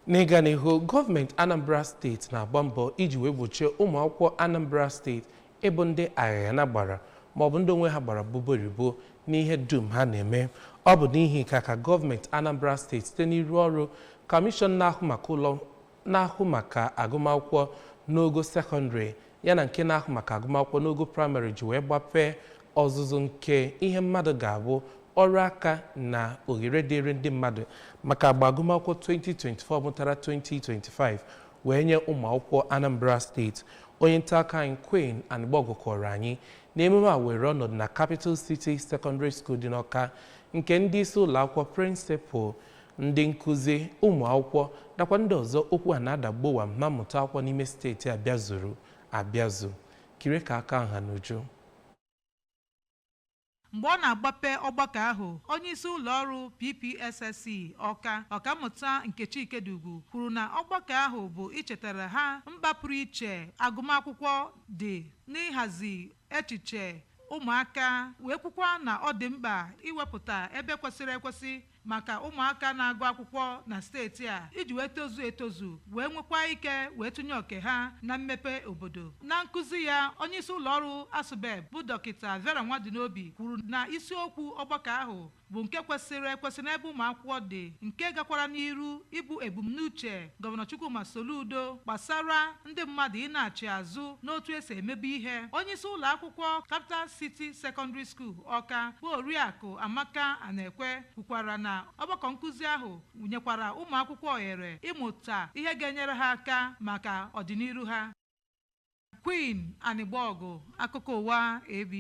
N'ịga n'ihu, gọọmenti Anambra Steeti na-agba mbọ iji wee gbochie ụmụ akwụkwọ Anambra Steeti ịbụ ndị aghịghana gbara maọbụ ndị onwe ha gbara boboribo n'ihe dum ha na-eme. Ọ bụ n'ihi nke a ka gọọmenti Anambra Steeti, site n'iru ọrụ kọmishọn na-ahụ maka ụlọ na-ahụ maka agụmakwụkwọ n'ogo sekọndịrị ya na nke na-ahụ maka agụmakwụkwọ n'ogo praịmarị, ji wee gbapee ọzụzụ nke ihe mmadụ ga-abụ, ọrụ aka na oghere dịrị ndị mmadụ maka agba agụmakwụkwọ 2024 mụtara 2025 wee nye ụmụ akwụkwọ Anambra Steeti. Onye nta akụkọ anyị, Queen Anịgbọgụ, kọrọ anyị na emume a were ọnọdụ na Capital City Secondary School dị n'Ọka, nke ndị isi ụlọ akwụkwọ, prịnsịpal, ndị nkụzi, ụmụ akwụkwọ nakwa ndị ọzọ okwu a na-adagbowa na mmụta akwụkwọ n'ime steeti a bịazuru abịazu. Kiri ka aka nha n'uju. Mgbe ọ na-agbape ọgbakọ ahụ, onyeisi ụlọọrụ PPSSC Ọka, Ọkammụta Nkechi Ikedugwu, kwuru na ọgbakọ ahụ bụ ichetara ha mkpa pụrụ iche agụmakwụkwọ dị n'ịhazi echiche ụmụaka, wee kwukwa na ọ dị mkpa iwepụta ebe kwesịrị ekwesị maka ụmụaka na-agụ akwụkwọ na steeti a iji wee tozu etozu, wee nwekwa ike wee tụnye oke ha na mmepe obodo. Na nkụzi ya, onyeisi ụlọọrụ ASUBEB, bụ Dọkịta Vera Nwadinobi, kwuru na isiokwu ọgbakọ ahụ bụ nke kwesịrị ekwesị n'ebe ụmụ akwụkwọ dị, nke gakwara n'iru ịbụ ebumnuche Gọvanọ Chukwuma Soludo gbasara ndị mmadụ ị na-achị azụ n'otu esi emebu ihe. Onyeisi ụlọ akwụkwọ Capital City Secondary School Ọka, bụ Oriakụ Amaka Anekwe, kwukwara na ọgbakọ nkụzi ahụ nyekwara ụmụ akwụkwọ ohere ịmụta ihe ga-enyere ha aka maka ọdịnihu ha. Queen Anịgbọgụ, akụkọ ụwa AB.